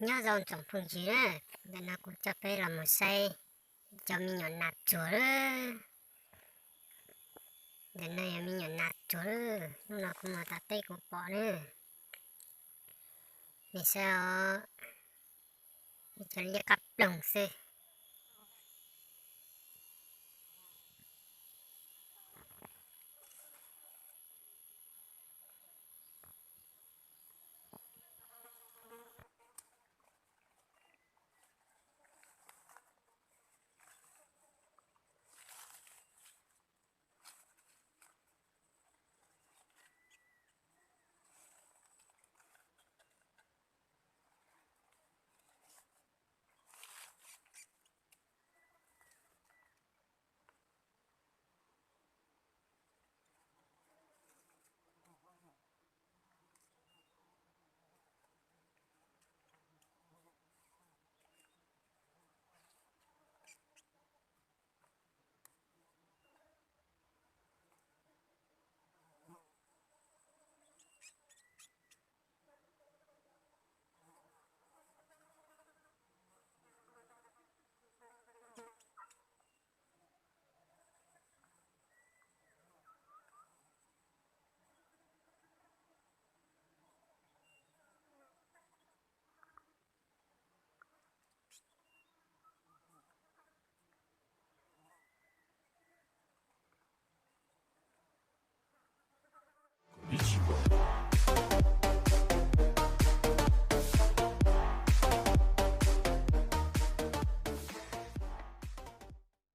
Nyob zoo tsoom phooj ywg na, ntawm no kuv coj peb los mus saib cov me nyuam nas tsuag lawm. Ntawm no yog me nyuam nas tsuag lawm, hnub no kuv mus tom teb kuv pom na. Nej saib os, ib co liab qab ploog xwb.